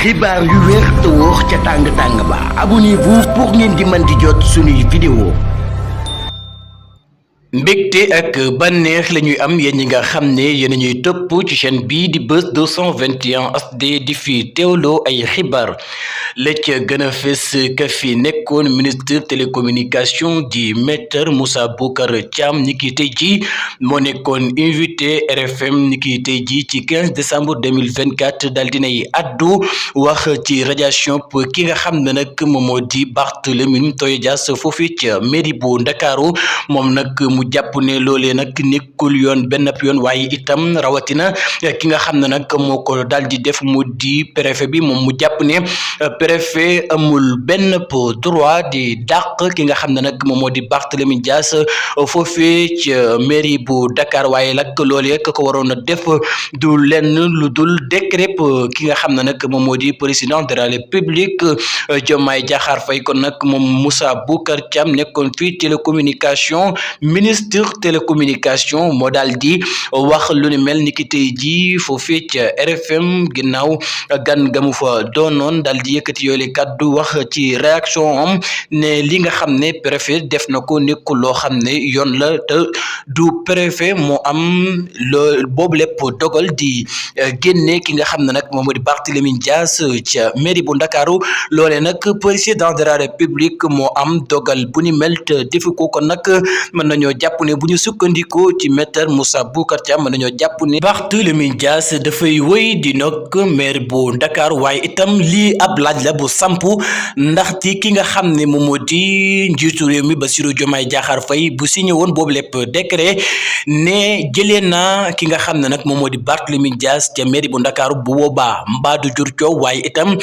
xibaar yu wér te wóor ca tàng ba abonnez-vous pour ngeen di mën di jot suñuy vidéo. mbégte ak bànneex la ñuy am yéen ñi nga xam ne yéen ñuy topp ci chaîne bii di Buzz 221 HD di fi teewloo ay xibaar la ca gën a fës ka fi nekkoon ministre télécommunication di maître Moussa Bocar Thiam ni ki tey ji moo nekkoon invité RFM ni ki tey ji ci 15 décembre 2024 daal dinay addu wax ci radiation ki nga xam ne nag moom moo di Barthélémy Dias foofu ca mairie bu Ndakaaru moom nag mu jàpp ne loolee nag nekkul yoon benn yoon waaye itam rawatina ki nga xam ne nag moo ko daal di def mu di préfet bi moom mu jàpp ne préfet amul benn droit di dàq ki nga xam ne nag moom moo di Barthélémy Dias foofee ci mairie bu Dakar waaye nag loolee ka ko waroon a def du lenn lu dul décret ki nga xam ne nag moom moo di président de la République Diomaye Diakhar Faye kon nag moom Moussa Bocar Thiam nekkoon fii télécommunication ministre télécommunication moo daal di wax lu ni mel ni ki tey ji foofee ca RFM ginnaaw gan gamu fa doonoon daal di yëkkati yooyu kàddu wax ci réaction am ne li nga xam ne préfet def na ko nekkul loo xam ne yoon la te du préfet moo am loo boobu lépp dogal di génne ki nga xam ne nag moom moo di Barthélémy Dias ca mairie bu Ndakaaru loolee nag président de la République moo am dogal bu ni mel te defu ko kon nag mën nañoo jàpp ne bu ñu sukkandikoo ci maître Moussa Bocar Thiam mën nañoo jàpp ne Barthélémy Dias dafay wéy di nag maire bu Dakar waaye itam lii ab laaj la bu sampu ndaxte ki nga xam ne moom moo di njiitu réew mi Bassirou Diomaye Diakhar Faye bu signé woon boobu lépp décret ne jëlee na ki nga xam ne nag moom moo di Barthélémy Dias ca mairie bu Dakar bu boobaa mbaadu jur coow waaye itam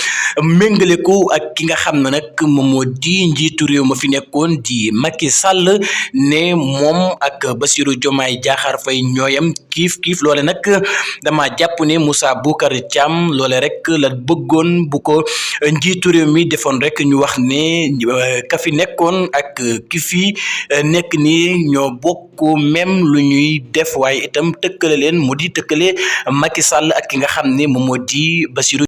méngale ko ak ki nga xam ne nag moom moo di njiitu réew ma fi nekkoon di Macky Sall ne moom ak Bassirou Diomaye Diakhar Faye ñooyam kiif loole nag dama jàpp ne Moussa Bocar Thiam loole rek la bëggoon bu ko njiitu réew mi defoon rek ñu wax ne ka fi nekkoon ak ki fi nekk ni ñoo bokk même lu ñuy def waaye itam tëkkale leen mu di tëkkale Macky Sall ak ki nga xam ne moom moo di Bassirou